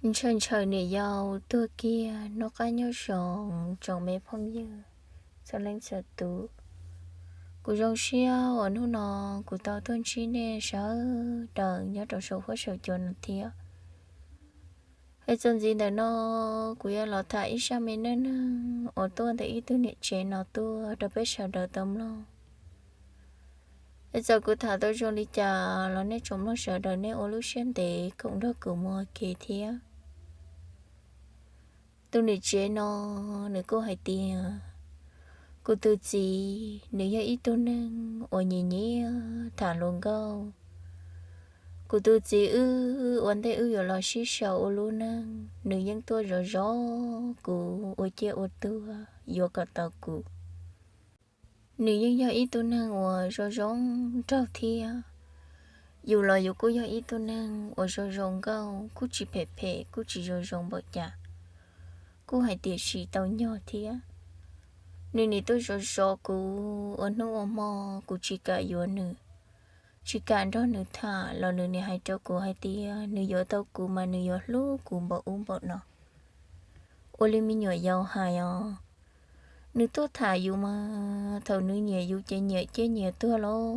Ntshaw ntshaw niam yau tuag kiag, noj qab nyob zoo tsoom me phooj ywg txhua leej txhua tus. Kuv zoo siab uas hnub no kuv tau tuaj ntsib nej sawv daws nyob rau saum huab saum cua no thiab. Es txuas ntxiv ntawm no kuv yuav los tham ib zaj me neej neeg uas tuaj ntawm ib tug niam tsev no tuaj rau peb sawv daws tau mloog. Es txawm kuv tham tau zoo li cas los nej tsoom mloog sawv daws nej ua lub siab ntev koom nrog kuv mus ua ke thiab. Tus niam tsev no nws kuj hais tias, kuv tus txiv nws yog ib tug neeg uas nyiam nyiam tham hluas nkauj. Kuv tus txiv wb ua ntej wb yuav los sib sau ua lub neej, nws yeej tuaj zov zov kuv ua ciaj ua tuag yuav kom tau kuv. Nws yeej yog ib tug neeg uas zoo zoo nraug thiab. Yus los yus kuj yog ib tug neeg uas zoo zoo nkauj, kuj tsis phem phem, kuj tsis zoo zoo npaum cas, kuj hais tias sim tau nyog thiab. Nws nim tuaj zov zov kuv ua hnub ua hmo, kuv tsis kam yuav nws, tsis kam nrog nws tham los nws nim hais rau kuv hais tias nws yuav tau kuv mas nws yuav hlub kuv npaum ub npaum no. Ua li me nyuam yaus hais os, nws tuaj tham yus mas thaum nws nyiam yus ces nyiam ciaj nyiam tuag los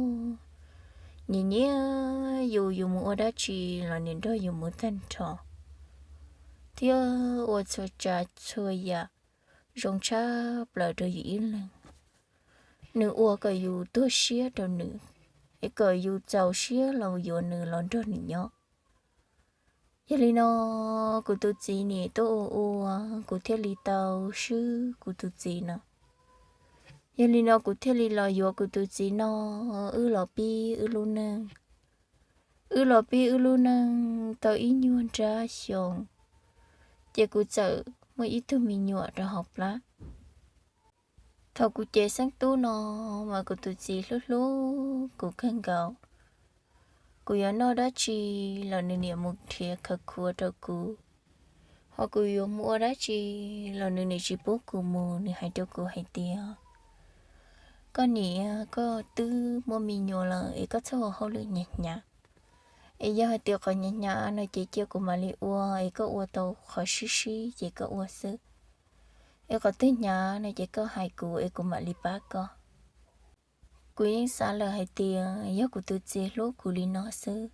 nyiam nyiam yus, yus mus ua dab tsi los nws nrog yus mus tag nrho thiab ua txhua tsav txhua yam zoo tshaj plaws rau yus ib leeg. Nws ua kom yus tuag siab rau nws, es kom yus txaus siab los yuav nws los nrog nws nyob. Yog li no, kuv tus txiv nim tuaj ua ua, kuv thiaj li tau swb kuv tus txiv no. Yog li no kuv thiaj li los yuav kuv tus txiv no, wb los pib wb lub neej. Wb los pib wb lub neej tau ib nyuag nrab xyoo, ces kuv txawm muaj ib tug me nyuam rau hauv plab. Thaum kuv cev xeeb tub no mas kuv tus txiv hlub hlub kuv kawg nkaus. Kuv yuav noj dab tsi los nws niam mus nrhiav khaws khuav rau kuv, ho kuv yuav mus ua dab tsi los nws niam tsis pub kuv mus, nws hais rau kuv hais tias, koj niam, koj twb muaj me nyuam lawm es koj txhob ua hauj lwm hnyav hnyav, es yog hais tias qhov hnyav hnyav no ces cia kuv mam li ua, es koj ua tau qhov sib sib ces koj ua xwb, es qhov twg hnyav no ces koj hais kuv es kuv mam li pab koj. Kuv yeej xav lawm hais tias yog kuv tus txiv hlub kuv li no xwb,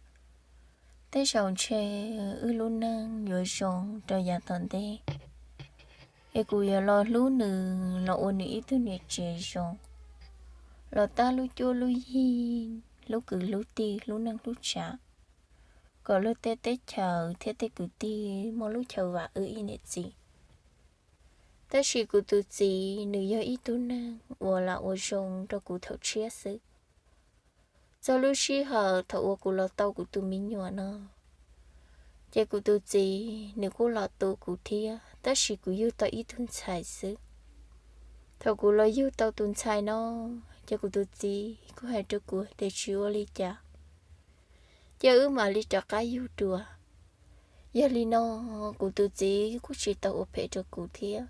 tej zaum ntshe wb lub neej yuav zoo rau yav tom ntej, es kuv yuav los hlub nws los ua nws ib tug niam tsev zoo, los tab lub cuab lub yig, hlub kwv hlub tij, hlub neej hlub tsav, kom luag tej teb chaws thiab tej kwv tij muaj lub chaw vam wb ib niam txiv. Tab sis kuv tus txiv nws yog ib tug neeg uas lam ua zoo rau kuv thaum tshiab xwb. Txog lub sij hawm thaum uas kuv los tau kuv tus me nyuam no, ces kuv tus txiv nws kuj los tu kuv thiab, tab sis kuv yug tau ib tug ntxhais xwb. Thaum kuv los yug tau tus ntxhais no, ces kuv tus txiv kuj hais rau kuv tias tsis ua li cas, ces wb mam li rov qab yug dua. Yog li no, kuv tus txiv kuj tsis tau ua phem rau kuv thiab.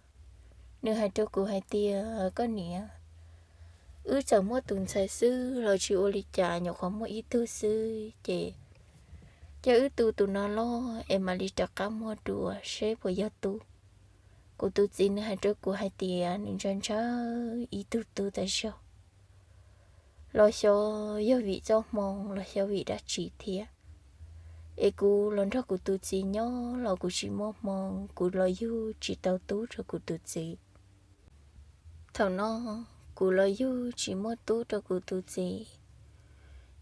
Nws hais rau kuv hais tias, koj niam, wb txawm muaj tus ntxhais xwb los tsis ua li cas, nyuam qhuav muaj ib tug xwb ces, ces wb tu tus no loj es mam li rov qab muaj dua seb puas yog tub. Kuv tus txiv nws hais rau kuv hais tias nws ntshaw ntshaw ib tug tub tas zog, los xyov yog vim txoj hmoo los xyov vim dab tsi thiab, es kuv los nrog kuv tus txiv nyob los kuv tsis muaj hmoo, kuv los yug tsis tau tub rau kuv tus txiv. Thaum no kuv los yug tsis muaj tub rau kuv tus txiv,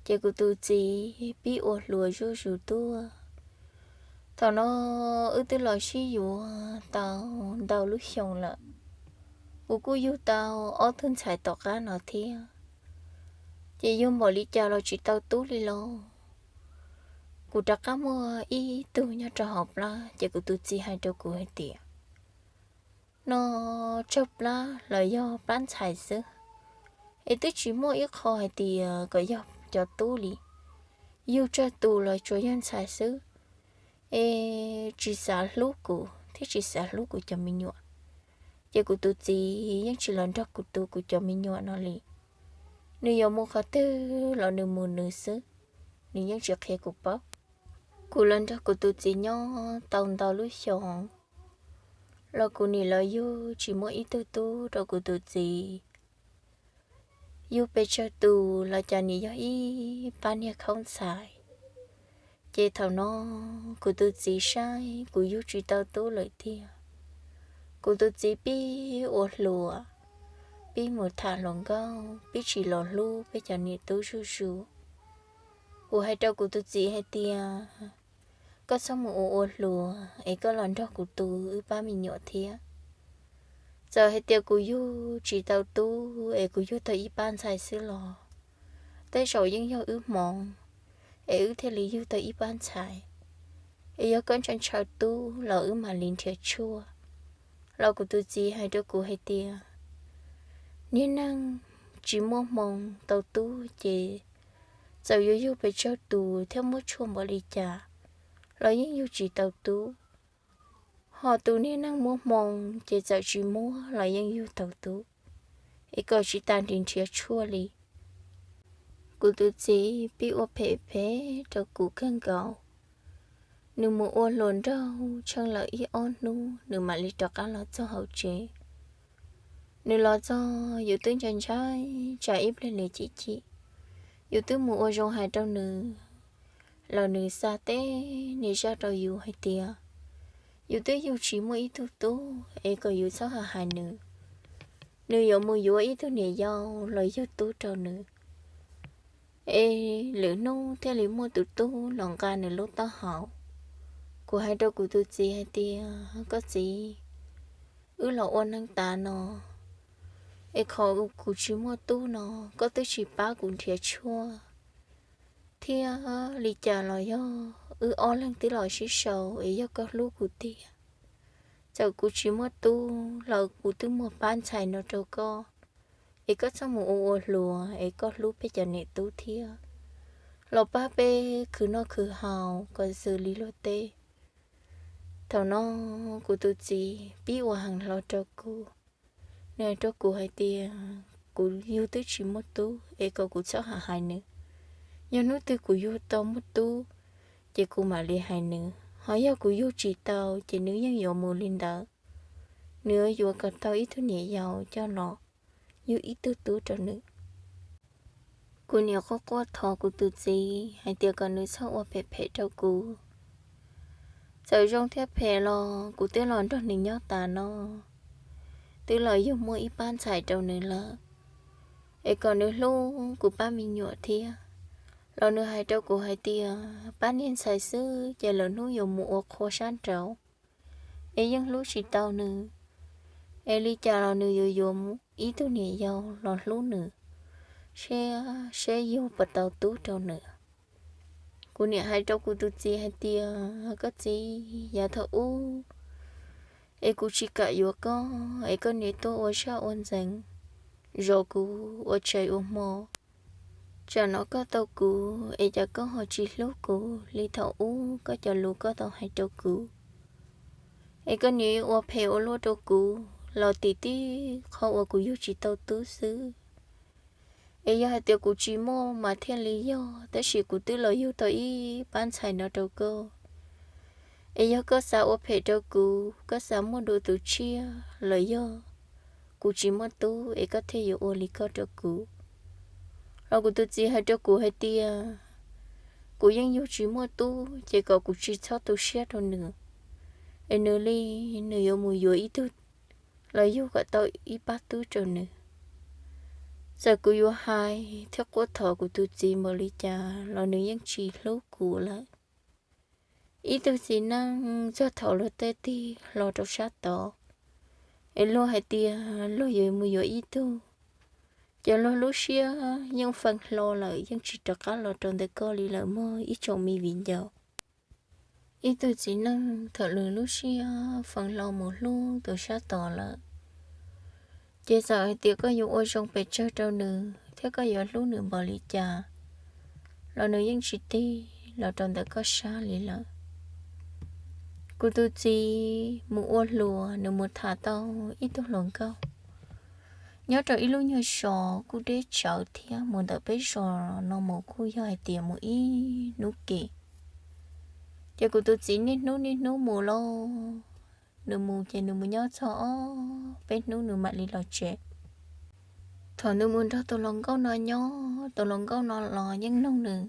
ces kuv tus txiv pib ua hluas zuj zus tuaj. Thaum no wb twb los sib yuav tau ntau lub xyoo lawm, kuv kuj yug tau ob tug ntxhais tom qab no thiab, ces yug npaum li cas los tsis tau tub li los. Kuv rov qab muaj ib tug nyob rau hauv plab, ces kuv tus txiv hais rau kuv hais tias, no tsawg plab los yog plab ntxhais xwb, es twb tsis muaj ib qho hais tias kom yog cov tub li. Yug tsawg tus los tsuas yog ntxhais xwb, es tsis xav hlub kuv thiab tsis xav hlub kuv cov me nyuam. Ces kuv tus txiv yeej tsis los nrog kuv tu kuv cov me nyuam no li. Nws yuav mus qhov twg los nws mus nws xwb, nws yeej tsis qhia kuv paub. Kuv los nrog kuv tus txiv nyob tau ntau lub xyoos, los kuv nim los yug tsis muaj ib tug tub rau kuv tus txiv. Yug pes tsawg tus los cas nim yog ib pab niag khaub ntxhais. Ces thaum no kuv tus txiv saib kuv yug tsis tau tub lawm tiag, kuv tus txiv pib ua hluas, pib mus tham hluas nkauj, pib tsis los hlub peb cov niam tub zuj zus. Kuv hais rau kuv tus txiv hais tias, koj txhob mus ua ua hluas es koj los nrog kuv tu wb pab me nyuam thiab. Txawm hais tias kuv yug tsis tau tub es kuv yug tau ib pab ntxhais xwb los tej zaum yeej yog wb hmoov es wb thiaj li yug tau ib pab ntxhais. Es yog koj ntshaw ntshaw tub los wb mam li nrhiav tshuaj. Los kuv tus txiv hais rau kuv hais tias, niag neeg tsis muaj hmoo tau tub ces txawm yuav yug pes tsawg tus thiab muab tshuaj npaum li cas los yeej yug tsis tau tub. Ho tus niag neeg muaj hmoo ces txawm tsis muab los yeej yug tau tub, es kom tsis tas nrhiav nrhiav tshuaj li. Kuv tus txiv pib ua phem phem rau kuv kawg nkaus. Nws mus ua hluas nraug tsheej lawm ib ob hnub nws mam li rov qab los txog hauv tsev. Nws los txog yus twb ntshai ntshai tsam ib pliag nws chim chim. Yus twb mus ua zoo hais rau nws los nws xa teb niag zaj rau yus hais tias yus twb yug tsis muaj ib tug tub es kom yus txhob hais hais nws. Nws yuav mus yuav ib tug niam yau los yug tub rau nws, es lwm hnub thiaj li muaj tus tub los nqa nws lub taub hau. Kuv hais rau kuv tus txiv hais tias, koj txiv, wb los ua neej tas no, es qhov kuv tsis muaj tub no koj twb tsis pab kuv nrhiav tshuaj thiab li cas los yog wb ob leeg twb los sib sau es yog koj hlub kuv tiag. Txawm kuv tsis muaj tub los kuv twb muaj pab ntxhais no rau koj, es koj txhob mus ua ua hluas es koj hlub peb cov niam tub thiab, los pab peb khwv noj khwv haus kom xws li luag tej. Thaum no kuv tus txiv pib ua heev hlo rau kuv. Nws hais rau kuv hais tias kuv yug twb tsis muaj tub es kom kuv txhob hais hais nws. Yog hnub twg kuv yug tau muaj tub ces kuv mam li hais nws, ho yog kuv yug tsis tau ces nws yeej yuav mus li ntawd. Nws yuav kom tau ib tug niam yau coj los yug ib tug tub rau nws. Kuv niam quaj quaj thov kuv tus txiv hais tias kom nws txhob ua phem phem rau kuv. Txawm zoo thiab phem los kuv twb los nrog nws nyob tas no, twb los yug muaj ib pab ntxhais rau nws lawm, es kom nws hlub kuv pab me nyuam thiab. Los nws hais rau kuv hais tias pab niag ntxhais xwb ces lwm hnub yuav mus ua qhua sab nraud, es yeej hlub tsis tau nws. Es li cas los nws yuav yuav ib tug niam yau los hlub nws, seb, seb yug puas tau tub rau nws. Kuv niam hais rau kuv tus txiv hais tias, koj txiv, yav thaum ub es kuv tsis kam yuav koj, es koj niaj tuaj ua zaj ua ntxeev zov kuv ua tshais ua hmo. Tsam no koj tau kuv es cas koj ho tsis hlub kuv li thaum ub koj cov lus koj tau hais rau kuv. Es koj niaj ua phem ua luaj rau kuv los tim tib qhov uas kuv yug tsis tau tub xwb. Es yog hais tias kuv tsis muaj mas thiaj li yog, tab sis kuv twb los yug tau ib pab ntxhais no rau koj. Es yog koj xav ua phem rau kuv, koj xav muaj dua tus tshiab los yog kuv tsis muaj tub es koj thiaj yuav ua li koj rau kuv. Los kuv tus txiv hais rau kuv hais tias, kuv yeej yug tsis muaj tub ces kom kuv tsis txhob tu siab rau nws, es nws li nws yuav mus yuav ib tug los yug kom tau ib pab tub rau nws. Txawm kuv yuav hais thiab quaj thov kuv tus txiv npaum li cas los nws yeej tsis hlub kuv lawm. Ib tug txiv neej txog thaum luag tej tig hlo rau sab tod, es luag hais tias luag yuav mus yuav ib tug, ces luag lub siab yeej fee hlo lawm, yeej tsis rov qab los rau ntawm koj li lawm mog ib tsoom me viv ncaus. Ib tug txiv neej thaum nws lub siab fee hlo mus hlub tus sab tod lawm, ces txawm hais tias koj yuav ua zoo pes tsawg rau nws thiab koj yuav hlub nws npaum li cas los nws yeej tsis tig los rau ntawm koj sab li lawm. Kuv tus txiv mus ua hluas, nws mus tham tau ib tug hluas nkauj nyob rau ib lub nyuag zos kuj deb tsawv thiab, mus ntawm peb zos no mus kuj yog hais tias mus ib hnub ke. Ces kuv tus txiv niaj hnub niaj hnub mus lauj, nws mus ces nws mus nyob txog ob peb hnub nws mam li los tsev. Thaum nws mus nrog tus hluas nkauj no nyob, tus hluas nkauj no los yeej noog nws,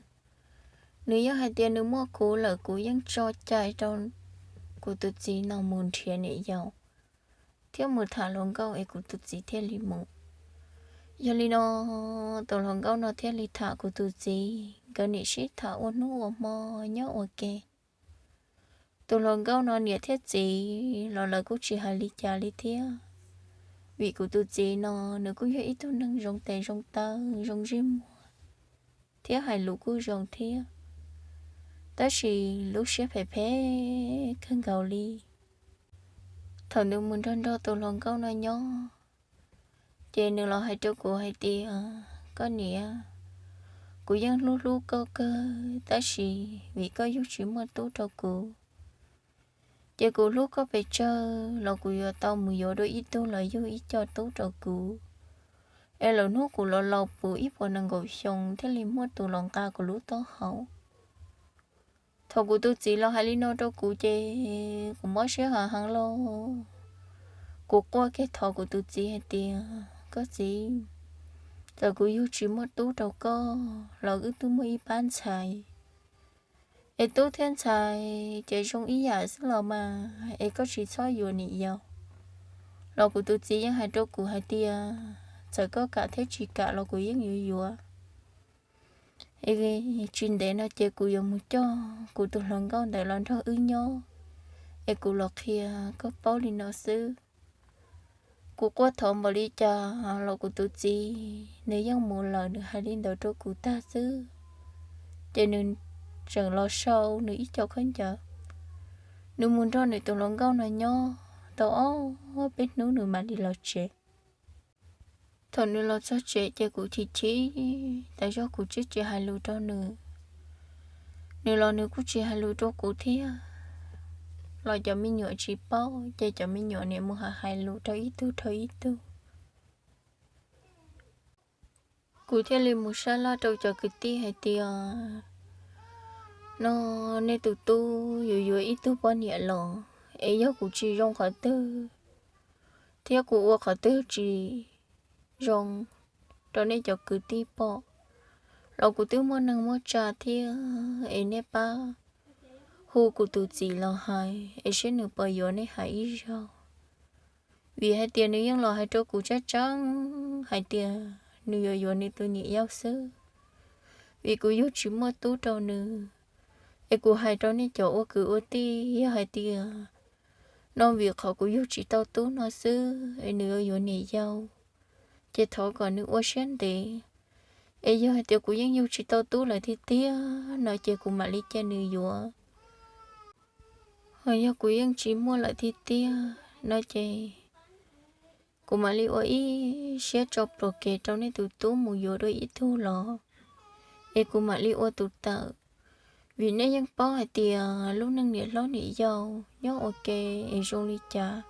nws yeej hais tias nws muaj kuv lawm, kuv yeej tso cai rau kuv tus txiv no mus nrhiav niam yau thiab mus tham hluas nkauj es kuv tus txiv thiaj li mus. Yog li no, tus hluas nkauj no thiaj li tham kuv tus txiv, nkawd niam sib tham ua hnub ua hmo nyob ua ke. Tus hluas nkauj no niam thiab txiv los lawv kuj tsis hais li cas li thiab, vim kuv tus txiv no nws kuj yog ib tug neeg zoo tes zoo taw zoo ntsej muag thiab hais lus kuj zoo thiab, tab sis lub siab phem phem kawg nkaus li. Thaum nws mus nrog nrog tus hluas nkauj no nyob, ces nws los hais rau kuv hais tias, koj niam, kuv yeej hlub hlub koj kawg tab sis vim koj yug tsis muaj tub rau kuv, ces kuv hlub koj pes tsawg los kuv yuav tau mus yuav dua ib tug los yug ib co tub rau kuv, es lwm hnub kuv los laus puv ib puas nees nkaum xyoo thiaj li muaj tus los nqa kuv lub taub hau. Thaum kuv tus txiv los hais li no rau kuv ces kuv mob siab heev heev lauj. Kuv quaj kiag thov kuv tus txiv hais tias, koj txiv, txawm kuv yug tsis muaj tub rau koj los wb twb muaj ib pab ntxhais, es tub thiab ntxhais ces zoo ib yam xwb los mas es koj tsis txhob yuav niam yau. Los kuv tus txiv yeej hais rau kuv hais tias, txawm koj kam thiab tsis kam los kuv yeej yuav yuav. Tsis ntev no ces kuv yuav mus coj kuv tus hluas nkauj ntawd los nrog wb nyob, es kuv los qhia koj paub li no xwb. Kuv quaj thov npaum li cas los kuv tus txiv nws yeej mus lawm, nws hais li ntawd rau kuv tag xwb, ces nws tseem los sau nws ib co khaub ncaws, nws mus nrog nws tus hluas nkauj no nyob tau ob peb hnub nws mam li los tsev. Thaum nws los txog tsev ces kuv chim chim tas zog, kuv twb tsis hais lus rau nws, nws los nws kuj tsis hais lus rau kuv thiab. Los cov me nyuam tsis paub ces cov me nyuam niaj mus hais hais lus rau ib tug rau ib tug. Kuv thiaj li mus sab laj rau cov kwv tij hais tias, no, nej tus tub yuav yuav ib tug poj niam los es yog kuv tsis zoo qhov twg thiab kuv ua qhov twg tsis zoo rau nej cov kwv tij pom los kuv twb muaj neeg muaj tsa thiab, es nej pab hu kuv tus txiv los hais es seb nws puas yuav nej hais ib zaug. Vim hais tias nws yeej los hais rau kuv tseeb tseeb hais tias nws yuav yuav nws tus niam yau xwb, vim kuv yug tsis muaj tub rau nws. Es kuv hais rau nej cov ua kwv ua tij, yog hais tias no vim qhov kuv yug tsis tau tub no xwb es nws yuav yuav niam yau, ces thov kom nws ua siab ntev. Es yog hais tias kuv yeej yug tsis tau tub lawm tiag tiag no ces kuv mam li cia nws yuav. Ho yog kuv yeej tsis muaj lawm tiag tiag no ces kuv mam li ua ib siab tso pluas kev rau nej tus tub mus yuav dua ib tug los, es kuv mam li ua tus tawm. Vim nej yeej paub hais tias lub neej niam hlob niam yau nyob ua ke es zoo li cas.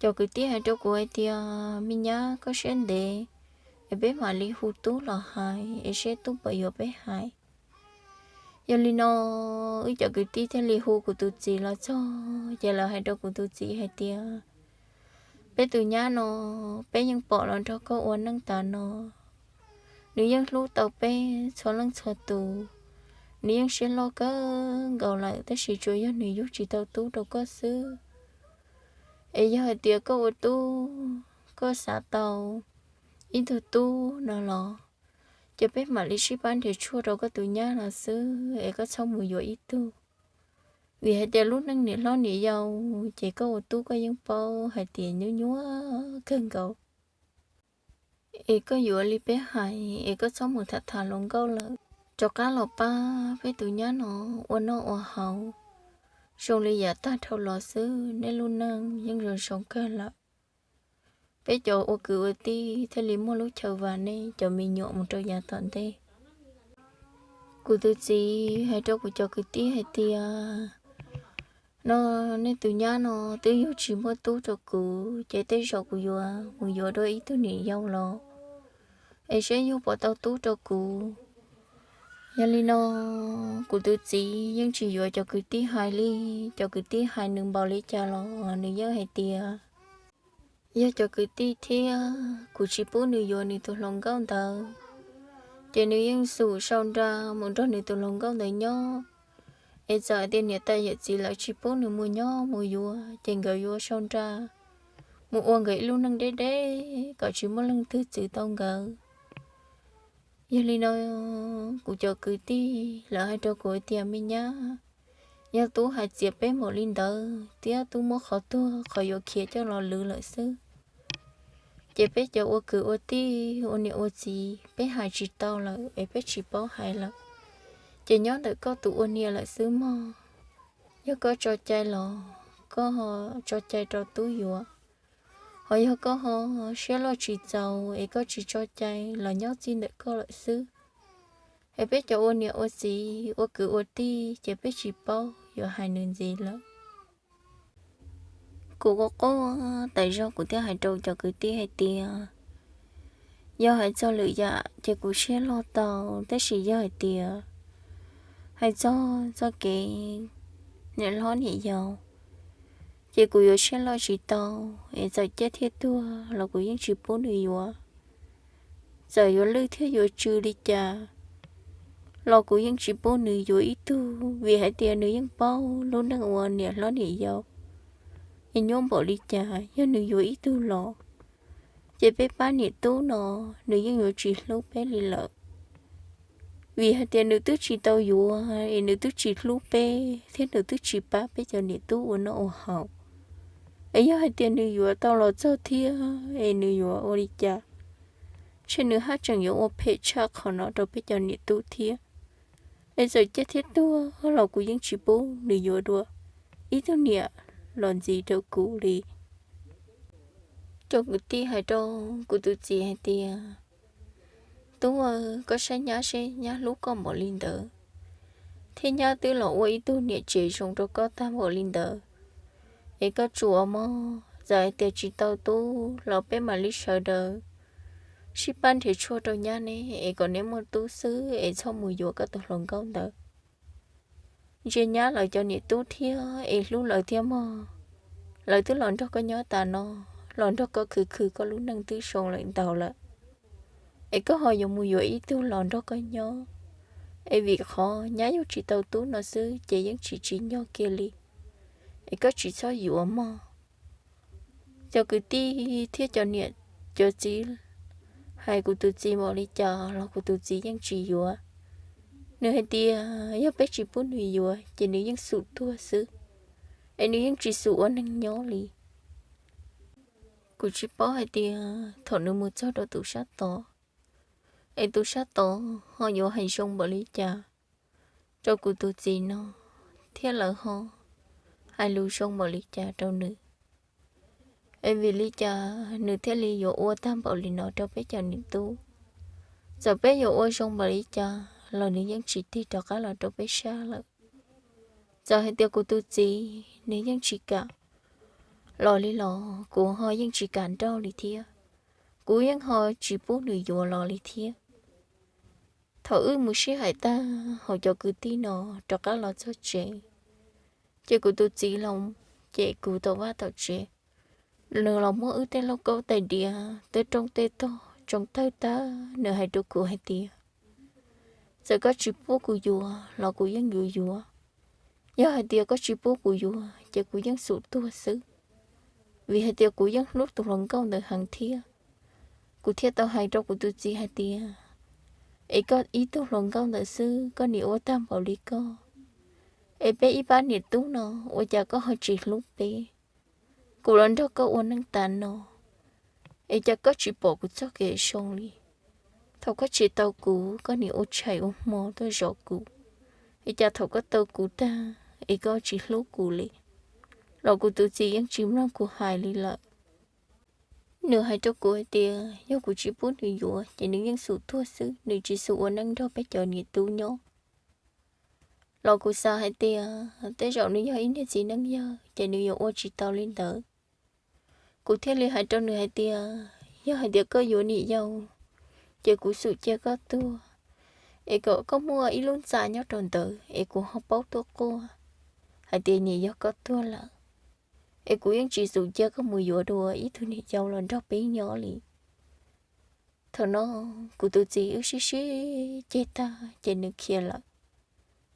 Cov kwv tij hais rau kuv hais tias, me nyab, koj siab ntev, es peb mam li hu tub los hais es seb tub puas yuav peb hais. Yog li no, wb cov kwv tij thiaj li hu kuv tus txiv los txog, ces lawv hais rau kuv tus txiv hais tias, peb tus nyab no, peb yeej pom los nrog koj ua neej tas no, nws yeej hlub tau peb txhua leej txhua tus, nws yeej siab loj kawg nkaus lawm, tab sis tsuas yog nws yug tsis tau tub rau koj xwb. Es yog hais tias koj ua tub, koj xav tau ib tug tub no los, ces peb mam li sib pab nrhiav tshuaj rau koj tus nyab no xwb, es koj txhob mus yuav ib tug. Vim hais tias lub neej niam hlob niam yau, ces koj ua tub koj yeej paub hais tias nyuaj nyuaj kawg nkaus. Es koj yuav li peb hais, es koj txhob mus tham tham hluas nkauj lawm, rov qab los pab peb tus nyab no ua noj ua haus zoo li yav tag dhau los xwb, nej lub neej yeej zoo zoo kawg lawm. Peb cov ua kwv ua tij thiaj li muaj lub chaw vam nej cov me nyuam mus rau yav tom ntej. Kuv tus txiv hais rau kuv cov kwv tij hais tias, no, nej tus nyab no twb yug tsis muaj tub rau kuv, ces tej zaum kuv yuav mus yuav dua ib tug niam yau los, es seb yug puas tau tub rau kuv. Yog li no, kuv tus txiv yeej tsis yuav cov kwv tij hais li. Cov kwv tij hais nws npaum li cas los nws yeej hais tias yog cov kwv tij thiab kuv tsis pub nws yuav nws tus hluas nkauj ntawd, ces nws yeej xum sau nra mus nrog nws tus hluas nkauj ntawd nyob. Es txawm hais tias niam tais yawm txiv lawv tsis pub nws mus nyob mus yuav, ces nkawd yuav sau nra mus ua nkawd ib lub neej deb deb kom tsis muaj leej twg txwv tau nkawd. Yog li no, kuv cov kwv tij lawv hais rau kuv tias, me nyab, yog tub hais txiav peb npaum li ntawd thiab tub muab qhov tuag qhov yuav khiav coj los lwv lawm xwb, ces peb cov ua kwv ua tij ua niam ua txiv peb hais tsis tau lawm es peb tsis paub hais lawm. Ces nyob ntawm koj tus ua niam lawm xwb mog. Yog koj tso cai los koj tso cai rau tub yuav, ho yog koj ho siab loj tsis txaus es koj tsis tso cai los nyob txij ntawm koj lawm xwb. Es peb cov ua niam ua txiv ua kwv ua tij ces peb tsis paub yuav hais nws ntxiv lawm. Kuv quaj quaj tas zog kuv thiaj hais rau cov kwv tij hais tias, yog hais txog lwm yam ces kuv siab loj tau, tab sis yog hais tias hais txog txoj kev niam hlob niam yau, ces kuv yuav siab loj tsis tau. Es txawm ciaj thiab tuag los kuv yeej tsis pub nws yuav. Txawm yuav lwj thiab yuav tsw li cas los kuv yeej tsis pub nws yuav ib tug, vim hais tias nws yeej paub lub neej ua niam hlob niam yau. Es nyuaj npaum li cas yog nws yuav ib tug los, ces peb pab niam tub no nws yeej yuav tsis hlub peb li lawm. Vim hais tias nws twb tsis tau yuav es nws twb tsis hlub peb thiab nws twb tsis pab peb cov niam tub ua noj ua haus. Es yog hais tias nws yuav tau los txog thiab es nws yuav ua li cas, ntshe nws haj tseem yuav ua phem tshaj qhov no rau peb cov niam tub thiab. Es txawm ciaj thiab tuag los kuv yeej tsis pub nws yuav dua ib tug niam los ntxiv rau kuv li. Cov kwv tij hais rau kuv tus txiv hais tias, tub aw, koj saib nyab seb nyab hlub koj npaum li ntawd, thiab nyab twb los ua ib tug niam tsev zoo rau koj tag npaum li ntawd, es koj tsuas mog, txawm hais tias tsis tau tub los peb mam li sawv daws sib pab nrhiav tshuaj rau nyab ne, es kom neb muaj tub xwb es txhob mus yuav koj tus hluas nkauj ntawd. Ntsia nyab lawv cov niam tub thiab es hlub lawv thiab mog. Lawv twb los nrog koj nyob tas no, los nrog koj khwv khwv koj lub neej twb zoo lawm ntau lawm, es koj ho yuav mus yuav ib tug los nrog koj nyob. Es vim qhov nyab yuav tsis tau tub no xwb ces yeej tsis tsim nyog kiag li. Es koj tsis txhob yuav mog. Cov kwv tij thiab cov niam cov txiv hais kuv tus txiv npaum li cas los kuv tus txiv yeej tsis yuav. Nws hais tias yog peb tsis pub nws yuav ces nws yeej xum tuag xwb, es nws yeej tsis xum ua neeg nyob li. Kuv tsis paub hais tias thaum nws mus txog rau tus sab tod, es tus sab tod ho yuav hais zoo npaum li cas rau kuv tus txiv no, thiab lawv ho hais lus zoo npaum li cas rau nws. Es vim li cas nws thiaj li yuav ua tag npaum li no rau peb cov niam tub? Txawm peb yuav ua zoo npaum li cas los nws yeej tsis tig rov qab los rau peb sab lawm. Txawm hais tias kuv tus txiv nws yeej tsis kam los li los kuv ho yeej tsis kam nrauj li thiab. Kuv yeej ho tsis pub nws yuav los li thiab. Thaum wb mus sib hais tag hauv cov kwv tij no rov qab los txog tsev, ces kuv tus txiv los cem kuv tom vaj tom tsev. Nws los muab wb tej lauj kaub tais diav tej rooj tej tog tsoo tawg tag, nws hais rau kuv hais tias, txawm koj tsis pub kuv yuav los kuv yeej yuav yuav. Yog hais tias koj tsis pub kuv yuav ces kuv yeej xum tuag xwb, vim hais tias kuv yeej hlub tus hluas nkauj ntawd heev thiab. Kuv thiaj tau hais rau kuv tus txiv hais tias, es koj ib tug hluas nkauj ntawd xwb koj nim ua tag npaum li koj, es peb ib pab niam tub no ua cas koj ho tsis hlub peb? Kuv los nrog koj ua neej tas no, es cas koj tsis pom kuv txoj kev zoo li? Thaum koj tsis tau kuv koj nim ua tshais ua hmo tuaj zov kuv, es cas thaum koj tau kuv tag es koj tsis hlub kuv li? Los kuv tus txiv yeej tsis mloog kuv hais li lawm. Nws hais rau kuv hais tias yog kuv tsis pub nws yuav ces nws yeej xum tuag xwb, nws tsis xum ua neej nrog peb cov niam tub nyob. Los kuv xav hais tias tej zaum nws yog ib niag txiv neej yawg ces nws yuav ua tsis tau li ntawd. Kuv thiaj li hais rau nws hais tias, yog hais tias koj yuav niam yau, ces kuv xum cia koj tuag, es kom koj muaj ib lub ntxa nyob rau ntawd es kuv ho paub tuaj quaj hais tias niam yog koj tuag lawm, es kuv yeej tsis xum cia koj mus yuav dua ib tug niam yau los nrog peb nyob li. Thaum no kuv tus txiv wb sib sib ceg tag ces nws khiav lawm.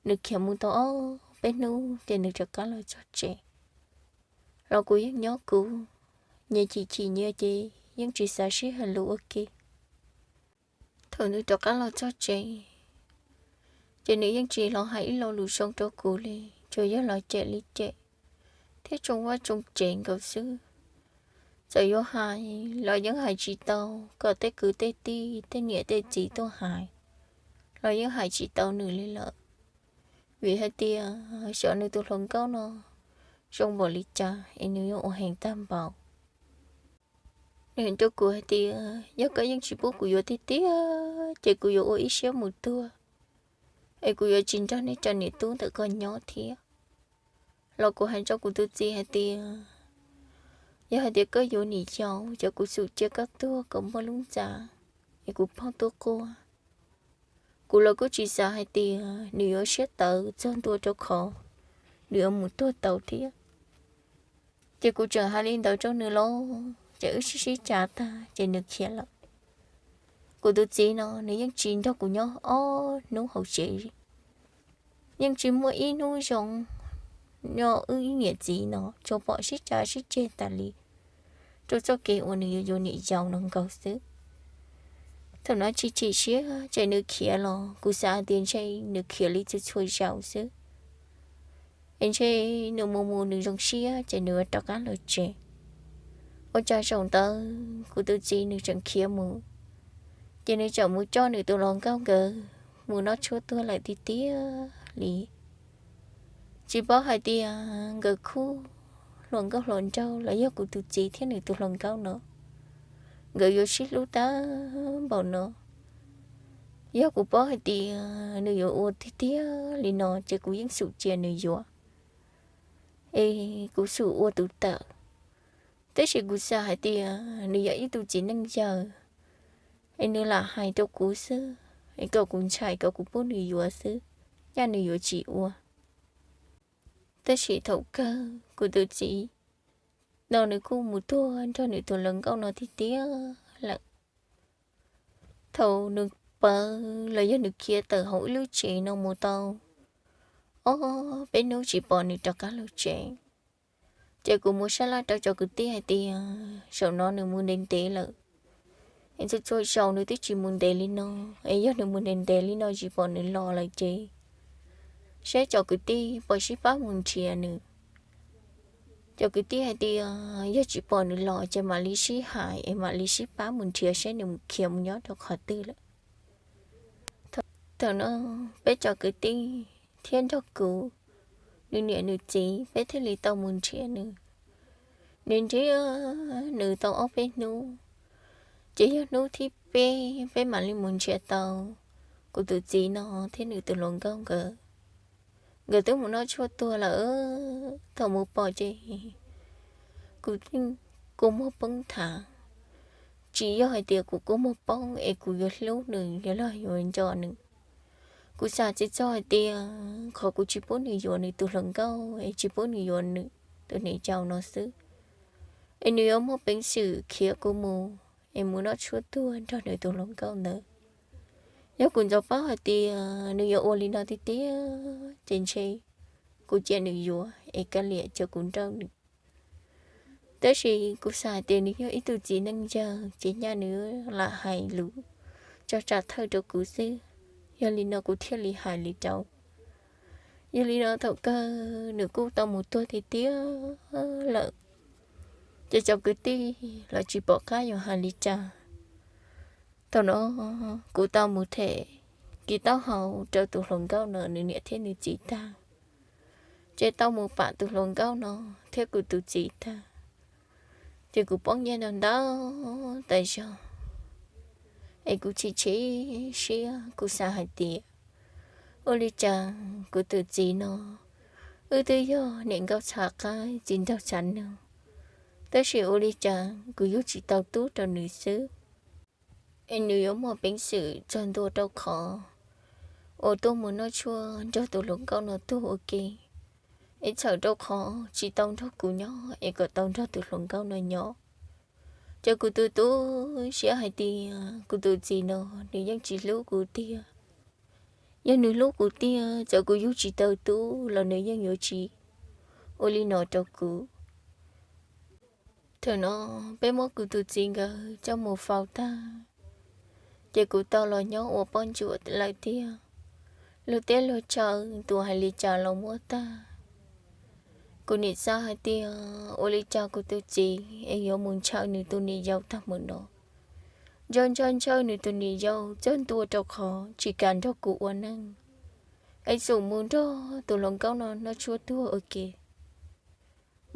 Nws khiav mus tau ob peb hnub ces nws rov qab los txog tsev. Los kuv yeej nyob kuv, nyias chim chim nyias ces yeej tsis xav sib hais lus ua ke. Thaum nws rov qab los txog tsev, ces nws yeej tsis los hais ib lo lus zoo rau kuv li, tsuas yog los cem li cem thiab tsoo vaj tsoo tsev nkaus xwb. Txawm yuav hais los yeej hais tsis tau, kom tej kwv tej tij tej niam tej txiv tuaj hais los yeej hais tsis tau nws li lawm. Vim hais tias xyov nws tus hluas nkauj no zoo npaum li cas es nws yuav ua heev tag npaum. Nws hais rau kuv hais tias yog koj yeej tsis pub kuv yuav tiag tiag ces kuv yuav ua ib siab mus tuag, es kuv yuav tsis nrog nej cov niam tub ntawm koj nyob thiab. Los kuv hais rau kuv tus txiv hais tias yog hais tias koj yuav niam yau ces kuv xum cia koj tuag kom muaj lub ntxa es kuv pog tuaj quaj. Kuv los kuj tsis xav hais tias nws yuav siab tawv txog ntua rau qhov nws yuav mus tuag tau thiab. Ces kuv tseem hais li ntawd rau nws los ces wb sib sib cav tag ces nws khiav lawm. Kuv tus txiv no nws yeej tsis nrog kuv nyob ob hnub hauv tsev, yeej tsis muaj ib hnub zoo nyob wb ib niam txiv no, tsuas pom sib cav sib ceg tas li rau txoj kev uas nws yuav yuav niam yau no nkaus xwb. Thaum no tsis chim siab ces nws khiav los kuv xav hais tias ntshe nws khiav li txhua txhua zaus xwb, es ntshe nws mus mus nws zoo siab ces nws rov qab los tsev. Ua cas zaum ntawd kuv tus txiv nws tseem khiav mus, ces nws tseem mus coj nws tus hluas nkauj nkawd mus noj tshuaj tuag lawm tiag tiag li. Tsis paub hais tias nkawd khub hluas nkauj hluas nraug los yog kuv tus txiv thiab nws tus hluas nkauj no, nkawd yuav sib hlub tag npaum no. Yog kuv paub hais tias nws yuav ua tiag tiag li no ces kuv yeej xum cia nws yuav, es kuv xum ua tus tawm. Tab sis kuv xav hais tias nws yog ib tug txiv neej yawg, es nws lam hais rau kuv xwb, es kom kuv ntshai kom kuv pub nws yuav xwb, nyaj nws yuav tsis ua. Tab sis thaum kawg kuv tus txiv no nws kuj mus tuag nrog nws tus hluas nkauj no tiag tiag lawm. Thaum nws pawv los yog nws khiav tawm hauv ib lub tsev no mus tau ob peb hnub tsis pom nws rov qab los tsev, ces kuv mus sab laj rau cov kwv tij hais tias zaum no nws mus ntev ntev lawm, es txhua txhua zaus nws twb tsis mus ntev li no, es yog nws mus ntev ntev li no tsis pom nws los lawm ces saib cov kwv tij puas sib pab mus nrhiav nws. Cov kwv tij hais tias yog tsis pom nws los ces mam li sib hais es mam li sib pab mus nrhiav saib nws khiav mus nyob rau qhov twg lawm. Thaum no peb cov kwv tij thiab nrog kuv, nws niam nws txiv peb thiaj li tau mus nrhiav nws. Nws nrhiav nws tau ob peb hnub, ces yog hnub thib peb peb mam li mus nrhiav tau kuv tus txiv no thiab nws tus hluas nkauj nkawd. Nkawd twb mus noj tshuaj tuag lawm, thaum mus pom ces kuv, kuv muag poob thav. Tsis yog hais tias kuv kua muag poob es kuv yuav hlub nws los yuav nco nws. Kuv xav tsis txog hais tias qhov kuv tsis pub nws yuav nws tus hluas nkauj es tsis pub nws yuav nws tus niam yau no xwb, es nws yuav muaj peev xwm khiav kuv mus es mus noj tshuaj tuag nrog nws tus hluas nkauj ntawd. Yog kuv ntxov paub hais tias nws yuav ua li no tiag tiag ces ntshe kuv cia nws yuav es kav liam cia kuv nrauj nws. Tab sis kuv xav hais tias nws yog ib tug txiv neej yawg ces nyaj nws lam hais lus tso tsam thawj rau kuv xwb, yog li no kuv thiaj li hais li rau. Yog li no thaum kawg nws kuj tau mus tuag tiag tiag lawm, ces cov kwv tij los tsis pom qab yuav hais li cas. Thaum no kuv tau mus them kev taub hau rau tus hluas nkauj no nws niam thiab nws txiv tag, ces tau mus pam tus hluas nkauj no thiab kuv tus txiv tag, ces kuv poob nyiaj ntau ntau tas zog, es kuv chim chim siab, kuv xav hais tias ua li cas kuv tus txiv no, wb twb yog niam nkauj txhav qaib txiv nraug txhav noog, tab sis ua li cas kuv yug tsis tau tub rau nws xwb, es nws yuav muaj peev xwm txog ntua rau qhov uas tuaj mus noj tshuaj nrog tus hluas nkauj no tuag ua ke, es txhawm rau qhov tsis tau nrog kuv nyob es kom tau nrog tus hluas nkauj no nyob. Ces kuv tus tu siab hais tias kuv tus txiv no nws yeej tsis hlub kuv tiag. Yog nws hlub kuv tiag, txawm kuv yug tsis tau tub los nws yeej yuav tsis ua li no rau kuv. Thaum no peb muab kuv tus txiv nkawd coj mus faus tag, ces kuv tau los nyob ua poj ntsuam lawm tiag. Luag teb luag chaw, tus hais li cas los muab tag. Kuv nim xav hais tias ua li cas kuv tus txiv es yuav mus ntshaw nws tus niam yau tag mus no, ntshaw ntshaw ntshaw nws tus niam yau txog ntua rau qhov tsis kam nrog kuv ua neej, es xum mus nrog tus hluas nkauj no noj tshuaj tuag ua ke.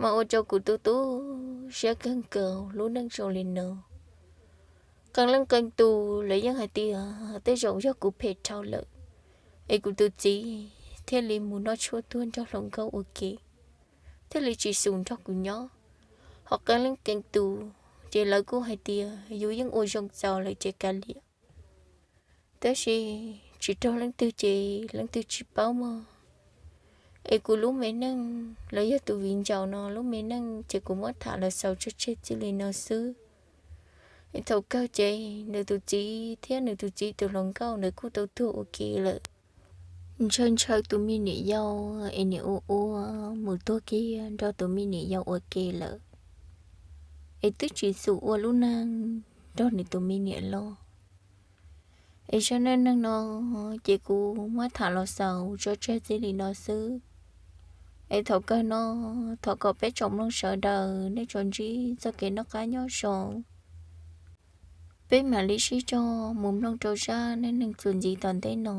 Mas ua rau kuv tu tu siab kawg nkaus lub neej zoo li no. Qee leej qee tus lawv yeej hais tias tej zaum yog kuv phem dhau lawm, es kuv tus txiv thiaj li mus noj tshuaj tuag nrog hluas nkauj ua ke, thiaj li tsis xum nrog kuv nyob. Ho qee leej qee tus ces lawv kuj hais tias yus yeej ua zoo txaus lawm ces kav liam. Tab sis tsis raug leej twg ces leej twg tsis paub mog. Es kuv lub me neej los yog tus viv ncaus no lub me neej ces kuv muab tham los xaus tso tseg txij li no xwb. Es thaum kawg ces nws tus txiv thiab nws tus txiv tus hluas nkauj nws kuj tau tuag ua ke lawm. Ntshaw ntshaw tus me niam yau es nim ua ua mus tuag kiag nrog tus me niam yau ua ke lawm, es twb tsis xum ua lub neej nrog nws tus me niam los. Es zaj neej neeg no ces kuv muab tham los xaus tso tseg txij li no xwb. Es thaum kawg no, thov kom peb tsoom mloog sawv daws nej tsuas ntsib txoj kev noj qab nyob zoo, peb mam li sib cog mus mloog rau zaj neej neeg txuas ntxiv tom ntej no.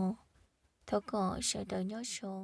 Thov kom sawv daws nyob zoo.